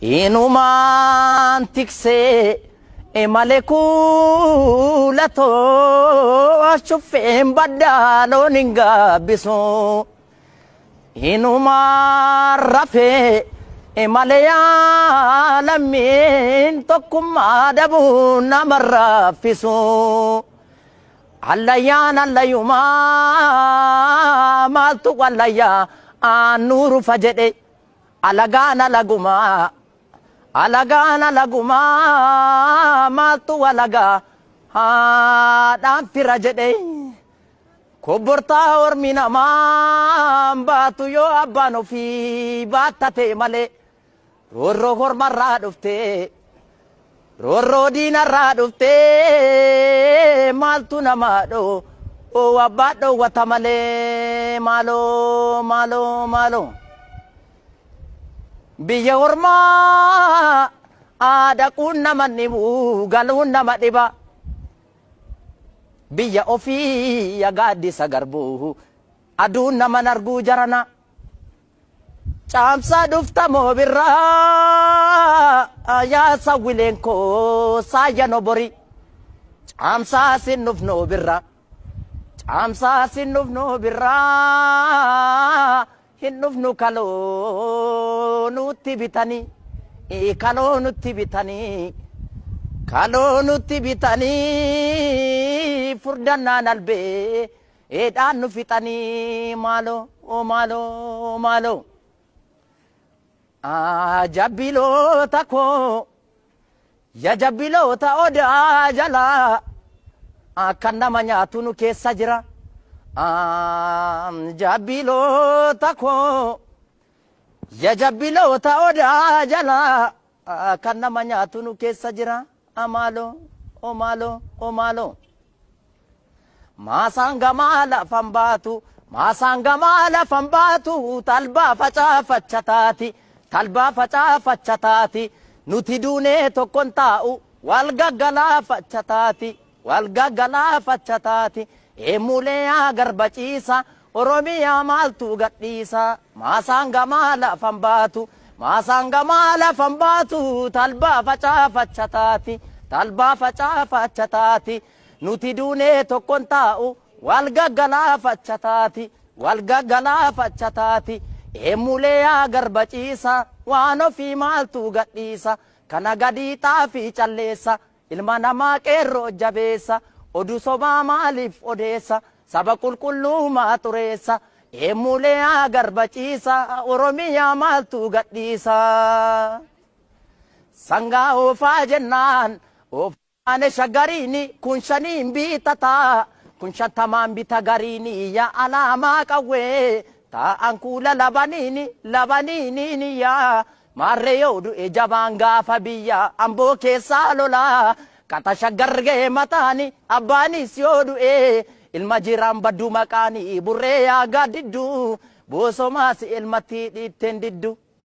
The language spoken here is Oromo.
Inumaan tiksee malee kuulatoo shuffeen baddaa loon hin gaabbisu. Inumaan rafee malee yaalammiin tokkummaa dhabuu nama raffisu. Allayyaan allayyumaa maaltu wallayyaa aannuurufa jedhe alagaan alagumaa. Alagaan alagumaa maaltu walagaa haadhaan fira jedhe. Kobbortaa ormi namaa baatu yoo abbaan ofii baattate malee. Roorroo hormarraa dhuftee roorroo diinarraa dhuftee maaltu namaa dhoo abbaa dhoowwata malee maaloo maaloo maaloo. Biyya ormaa dhaquun nama dhibu galuun nama dhiba. Biyya ofii gaaddisa garbuu aduun nama arguu jarana. Caamsaa dhufta moo birraa yaa sawwileen koo saayya bori. Caamsaa sin dhufnoo birraa caamsaa sin dhufnoo birraa. Hin dhufnu kaloo nutti bitanii kaloo nutti bitanii kaloo nutti bitanii furdannaan albee eedhaan nu fixanii maaloo maaloo maaloo. Jabbiloota koo ya jabbiloota odaa jalaa kan nama nyaatu nu keessa jira. Jabbiloota koo ya jabbiloota odaa jalaa kan nama nyaatu nu keessa jira. Maaloo maaloo maaloo. Maasaan gamaa lafan baatu maasaan gamaa lafan baatu talbaa facaafacha taati talbaa facaafacha taati nuti duunee tokkon taa'u wal gaggalaafacha taati wal gaggalaafacha taati. Eemulee garba ciisa Oromiyaa maaltu gadhiisa maasaan gamaa lafan baatu maasaan gamaa lafan baatu talbaa facaafacha taati talbaa facaafacha taati nuti duunee tokkon taa'u wal gaggalaafacha taati wal gaggalaafacha taati eemulee garba ciisa waan ofii maaltu gadhiisa kana gadii xaafii calleessa ilma namaa qeerroo jabeessa. Oduu sobaa maaliif odeessa saba qulqullummaa xureessa eemulee garba ciisa Oromiyaa maaltu gadhiisa. Sangaa oofaa jennaan oofaane shaggariini kun shaniin bitataa kun shantamaan bita gariini yaa alaamaa qawwee taa'an kuula labaniini labaniini yaa maarree yoo du'e jabaan gaafa biyya amboo keessaa lolaa. Kata shaggargee mataani abbaanis yoo du'e ilma jiraan badduu maqaani burree yaa gaaddiddu boosomaas ilmatti dhiitteen diddu.